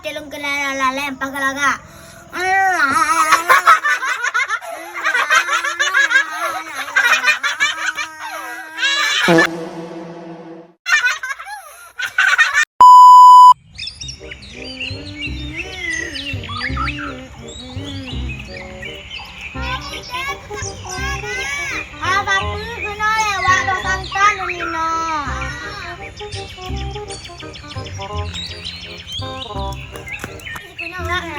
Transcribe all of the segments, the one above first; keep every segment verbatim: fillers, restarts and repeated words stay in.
Teuh lôn keunan lalée, 'oh ka lagak. Haba peue keunoe lewat boh santan lôn inoe. Keunoe wak ka.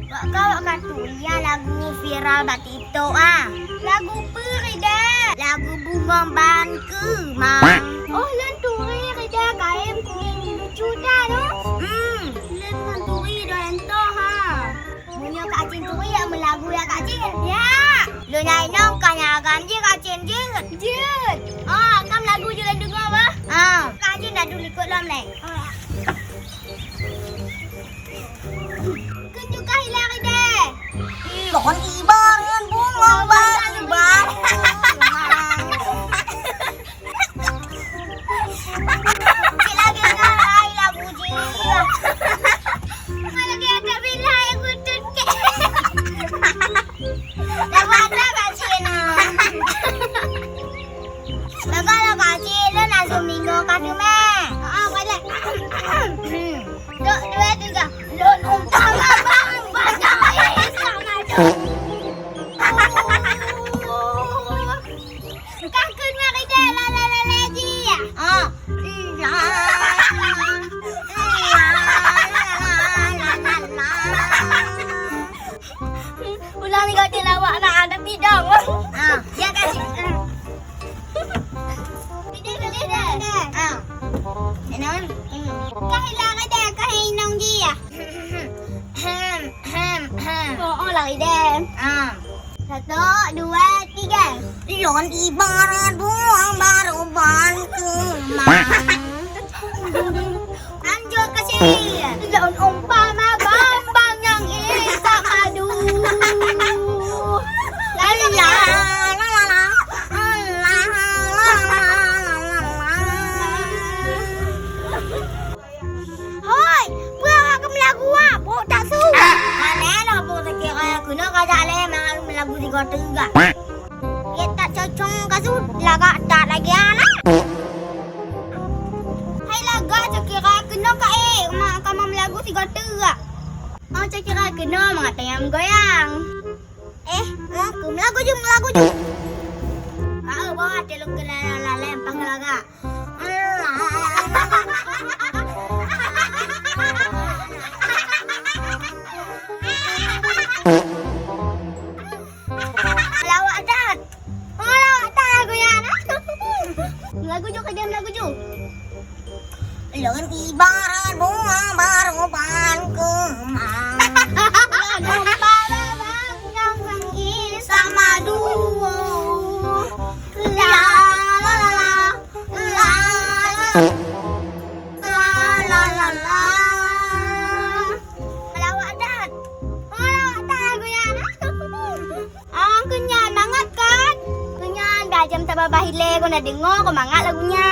Wak ka, wak ka tueng lagu viral bak TikTok ah. Lagu peue, Rida? Lagu Bungong Ban Keumang. Oh, lôn turi, Rida, kayém kuning lucu that, oh. Hmm, lôn pun turi, doyan toh, ha. Meunyoe Kak Cin turi, ya meulagu ya Kak Cin. Ya. Lôn nyang inong ka nyan agam jih Kak Cin jeuet. Jeuet. Ah, kam lagu jeuet lôn deungoe bah. Ah, Kak Cin dah dulu ikot lom lé. Ah. Keuneuk ka hilang idéh. Lôn ibarat bunga bak ibarat. Cit lagèe nyan hai lagu jih. Lagèe ada bila yang kutut kek. Dah ada kat sini. Bagaimana kat sini nak seminggu kat rumah? Ah, balik. Dok, dua, tiga. Lôn umpama bang, bang jahé sama dong. Ka keuneuk idéh la, la, la, la, jih. Ah. Ulang ni kau tilawak nak ada pidong. Ah, ya kan? Idéh, idéh, idéh. Ah. Enak. Hmm. Ka hilang idéh, ka inong jih. Hem, hem, hem. Oh, oh, lari deh. Ah. Satu, dua, tiga. Lôn ibarat bunga baru ban keumang. Lanjut ke sini. Lôn umpama bang-bang nyang isap madu. Lanjut. La, la, la, la. La, la, la, la, la, la. Hoi, peue awak keumeulagu ah? Bôk tak su. Aneh lah bôk takira keunoe ka jak lé mangat meulagu sigoe teugak. Gét tak cocong ka su lagak that lagèe anak. Hai lagak cakira keunoe ka ék ma ka meulagu sigoe teugak. Oh cakira keunoe mangat tayang goyang. Eh, oh, keumeulagu ju, meulagu ju. Ah, bawa telung keunan lalém pang lagak. Lawak that. Oh, lawak that lagu nyan. Lagu ju, keu dia lagu ju. Lôn ibarat bunga baru ban keumang. Lôn umpama bang nyang isap madu. La, la, la, la. La, la, la, la, la. Lawak that. Oh, lawak that lagu nyan. Ah, keunyan mangat kan? Keunyan dah jam saban bah ilée kon na deungoe kon mangat lagu nyan.